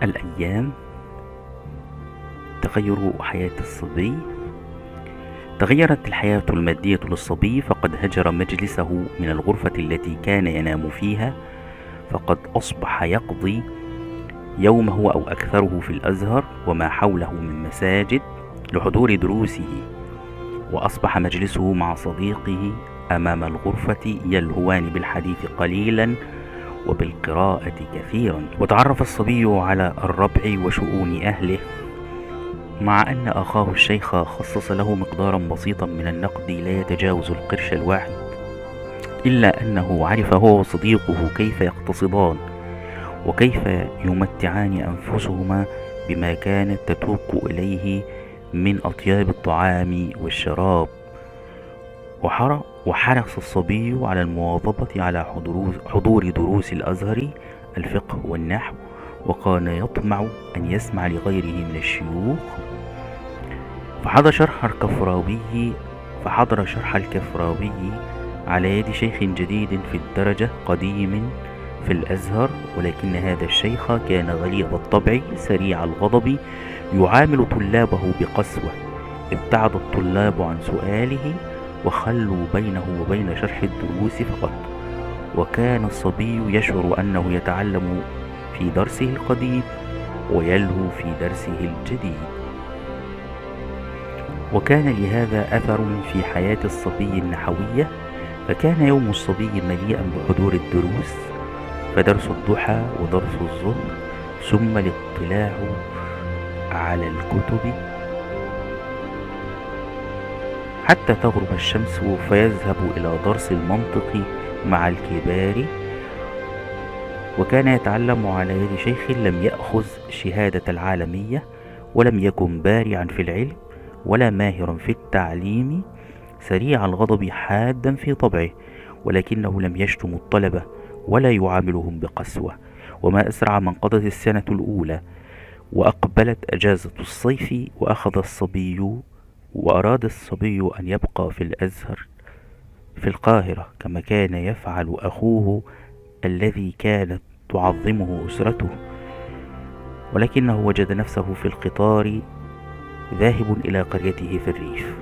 الأيام. تغير حياة الصبي. تغيرت الحياة المادية للصبي، فقد هجر مجلسه من الغرفة التي كان ينام فيها، فقد أصبح يقضي يومه أو أكثره في الأزهر وما حوله من مساجد لحضور دروسه، وأصبح مجلسه مع صديقه أمام الغرفة يلهوان بالحديث قليلا وبالقراءة كثيرا. وتعرف الصبي على الربع وشؤون أهله، مع أن أخاه الشيخ خصص له مقدارا بسيطا من النقد لا يتجاوز القرش الواحد، إلا أنه عرف هو وصديقه كيف يقتصدان وكيف يمتعان أنفسهما بما كانت تتوق إليه من أطياب الطعام والشراب. وحرص الصبي على المواظبة على حضور دروس الأزهر، الفقه والنحو، وكان يطمع أن يسمع لغيره من الشيوخ. فحضر شرح الكفراوي على يد شيخ جديد في الدرجة قديم في الأزهر، ولكن هذا الشيخ كان غليظ الطبع سريع الغضب، يعامل طلابه بقسوة. ابتعد الطلاب عن سؤاله وخلوا بينه وبين شرح الدروس فقط، وكان الصبي يشعر أنه يتعلم في درسه القديم ويلهو في درسه الجديد. وكان لهذا أثر في حياة الصبي النحوية، فكان يوم الصبي مليئا بحضور الدروس، فدرس الضحى ودرس الظهر، ثم الاطلاع على الكتب حتى تغرب الشمس، فيذهب إلى درس المنطق مع الكبار. وكان يتعلم على يد شيخ لم يأخذ شهادة العالمية، ولم يكن بارعا في العلم ولا ماهرا في التعليم، سريع الغضب حادا في طبعه، ولكنه لم يشتم الطلبة ولا يعاملهم بقسوة. وما أسرع من قضت السنة الأولى وأقبلت أجازة الصيف، وأراد الصبي أن يبقى في الأزهر في القاهرة كما كان يفعل أخوه الذي كانت تعظمه أسرته، ولكنه وجد نفسه في القطار ذاهب إلى قريته في الريف.